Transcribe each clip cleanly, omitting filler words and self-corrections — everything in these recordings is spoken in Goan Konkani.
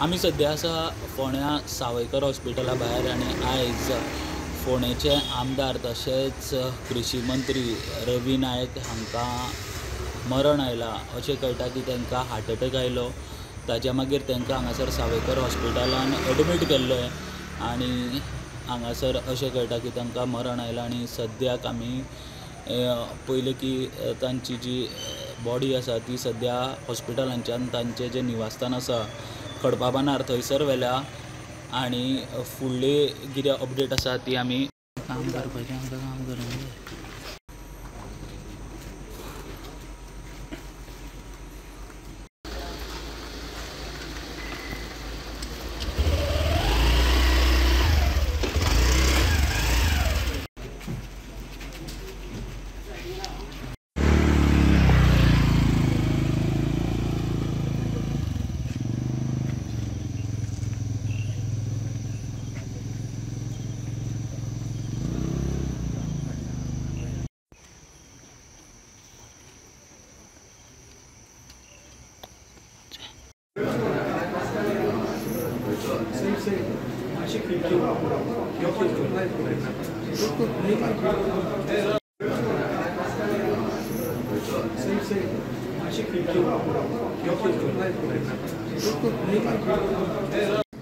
आमी सद्या आसा फोंड्या सावयकर हॉस्पिटला भायर आनी आयज फोंडेचे आमदार तशेंच कृशी मंत्री रवी नायक हांकां मरण आयलां. अशें कळटा की तांकां हार्ट अटॅक आयलो. ताच्या मागीर तांकां हांगासर सावयकर हॉस्पिटलान एडमीट केल्लें आनी हांगासर अशें कळटा की तांकां मरण आयलां. आनी सद्याक आमी पयलें की तांची जी बॉडी आसा ती सद्या हॉस्पिटलांच्यान तांचें जें निवासस्थान आसा खडपाबांदार थंयसर व्हेल्या आनी फुडली कितें अपडेट आसा ती आमी काम करपाचें आमकां काम करूंक जाय.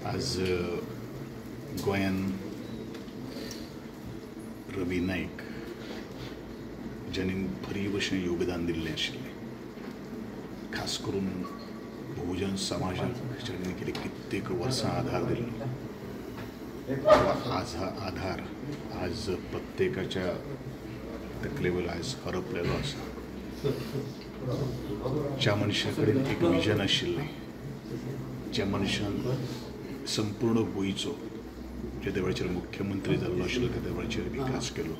आज गोंयान रवी नायक ज्यांनी भरीव अशें योगदान दिल्लें आशिल्लें, खास करून बहुजन समाजाक ज्यांनी कितें कित्येक वर्सां आधार दिल्लो, आज हा आधार आज प्रत्येकाच्या तकलेवयर आज हरपलेलो आसा. ज्या मनशा कडेन एक विजन आशिल्लें, ज्या मनशान संपूर्ण गोंयचो जे वेळाचेर मुख्यमंत्री जाल्लो आशिल्लो त्या वेळाचेर विकास केलो,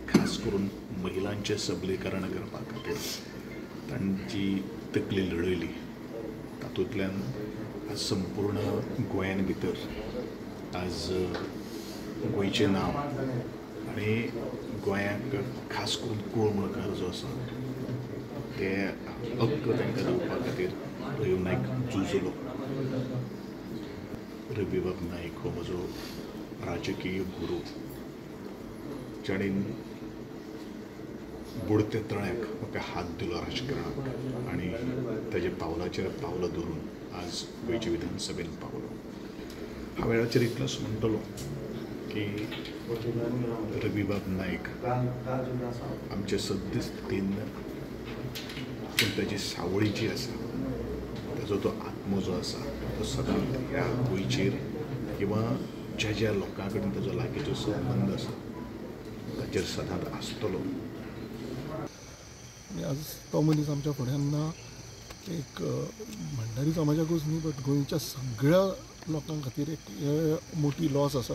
खास करून महिलांचें सबलीकरण करपा खातीर तांची तकली लढयली, तातूंतल्यान आज संपूर्ण गोंयान भितर आज गोंयचें नांव आनी गोंयाक खास करून कुळमळकार जो आसा ते हक्क तांकां दिवपा खातीर रवी नायक झुजलो. रवीबाब नायक हो म्हजो राजकीय गुरू, जाणें बुडते तळ्याक म्हाका हात दिलो राजकारणाक आनी ताज्या पावलाचेर पावलां दवरून आज गोंयचे विधानसभेन पावलो. ह्या वेळाचेर इतलोच म्हणटलो की रवीबाब नायक आमचे सद्यस्थितीन पूण ताजी सावळी जी आसा, ताजो तो आत्मो जो आसा तो सदांच ह्या गोंयचेर किंवा ज्या ज्या लोकां कडेन ताजो लागींचो संबंद आसा ताचेर सदांच आसतलो. आनी आज तो मनीस आमच्या फुड्यान ना, एक भंडारी समाजाकूच न्ही बट गोंयच्या सगळ्या लोकां खातीर एक हे मोठी लॉस आसा.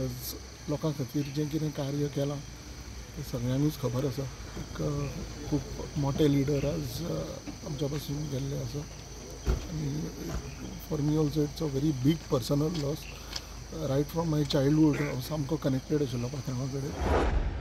आज लोकां खातीर जें कितें कार्य केलां तें सगळ्यांकूच खबर आसा. एक खूब मोठे लिडर आज आमच्या पासून गेल्ले आसा आनी for me also it's a very big personal loss. Right from my childhood हांव सामको कनेक्टेड आशिल्लो पात्रांवा कडेन.